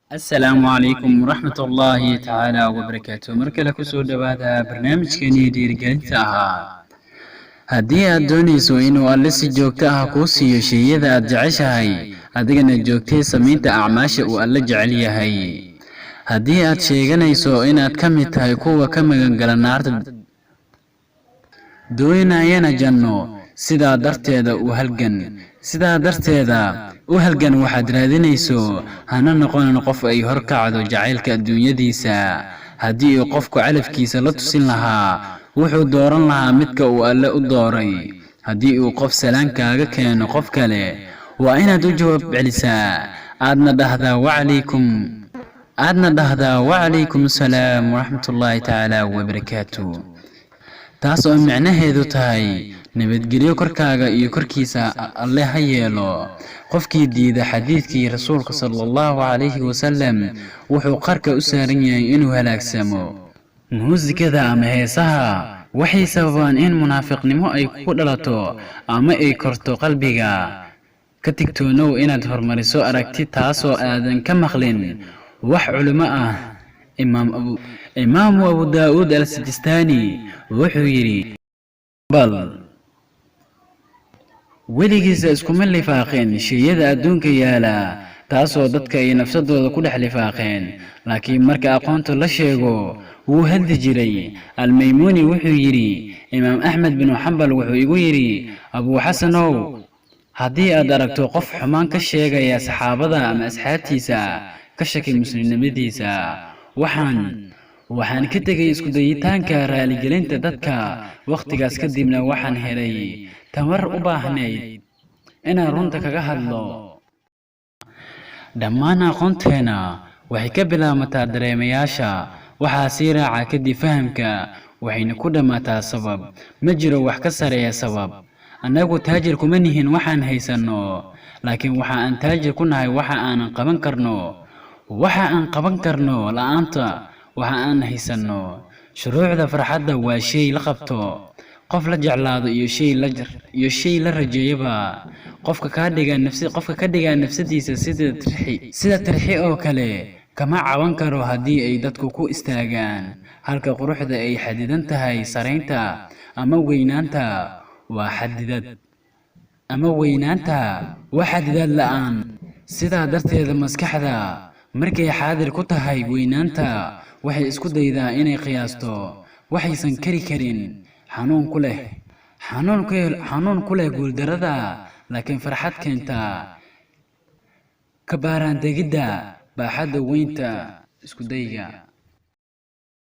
Asalaamu calaykum waraxmatullaahi tacaala wabarakaatu. Mar kale kusoo dhowaada barnaamijkeenii dhiirigelinta ahaa. Haddii aad doonayso inuu Alle si joogto ah kuu siiyo sheyada aad jeceshahay, adigana joogtay samaynta acmaasha uu Alle jecel yahay. Haddii aad sheeganayso inaad ka mid tahay kuwa ka magangala naarta, doonayana janno, sidaa darteeda u halgan, sidaa darteeda u halgan waxaad raadinayso, hana noqonin qof ay horkacdo jacaylka adduunyadiisa. Haddii uu qofku calafkiisa la tusin lahaa, wuxuu dooran lahaa midka uu Alle u dooray. Haddii uu qof salaan kaaga keeno qof kale, waa inaad u jawaab celisaa, aadna dhahdaa wacalaykum, aadna dhahdaa wacalaykum asalaam waraxmatullaahi tacaala wabarakaatu, taas oo micnaheedu tahay nabadgelyo korkaaga iyo korkiisa Alle ha yeelo. Qofkii diida xadiiskii Rasuulka sala Allahu calayhi wasalam wuxuu qarka u saaran yahay inuu halaagsamo. Muusikada ama heesaha waxay sababaan in munaafiqnimo ay ku dhalato ama ay korto qalbiga. Ka tigtoonow inaad horumariso aragti taasoo aadan ka maqlin wax culimo ah. Imaamu Abu Daa'uud Al Sijistaani wuxuu yidhi: bal weligiisa iskuma lifaaqeen sheyada adduunka yaala, taasoo dadka ay nafsadooda ku dhex lifaaqeen, laakiin marka aqoonta la sheego wuu hadli jiray. Almaymuuni wuxuu yidhi: Imaam Axmed binu Xambal wuxuu igu yidhi: "Abuu Xasanow, haddii aad aragto qof xumaan ka sheegaya saxaabada ama asxaabtiisa, ka shaki muslimnimadiisa." Waxaan ka tegay isku dayitaanka raaligelinta dadka. Wakhtigaas kadibna waxaan helay tamar u baahnayd inaan runta kaga hadlo. Dhammaan aqoonteena waxay ka bilaabmataa dareemayaasha, waxaa sii raaca kadib fahamka, waxayna ku dhammaataa sabab. Ma jiro wax ka sareeya sabab. Annagu taajir kuma nihin waxaan haysanno, laakiin waxa aan taajir ku nahay waxa aanan qaban karno, waxa aan qaban karno la'aanta waxa aan haysanno. Shuruucda farxadda waa shay la qabto, qof la jeclaado iyo shay la rajeeyaba. Qofka ka dhigaa nafsadiisa sida tirxi oo kale kama caban karo haddii ay dadku ku istaagaan. Halka quruxda ay xadidan tahay saraynta ama weynaanta waa xadidad ama weynaanta waa xadidaad la'aan. Sidaa darteeda maskaxda markay xaadir ku tahay weynaanta, waxay isku daydaa inay qiyaasto waxaysan kari karin. Xanuun ku leh guuldarrada, laakiin farxad keenta ka baaraandegidda baaxadda weynta isku dayga.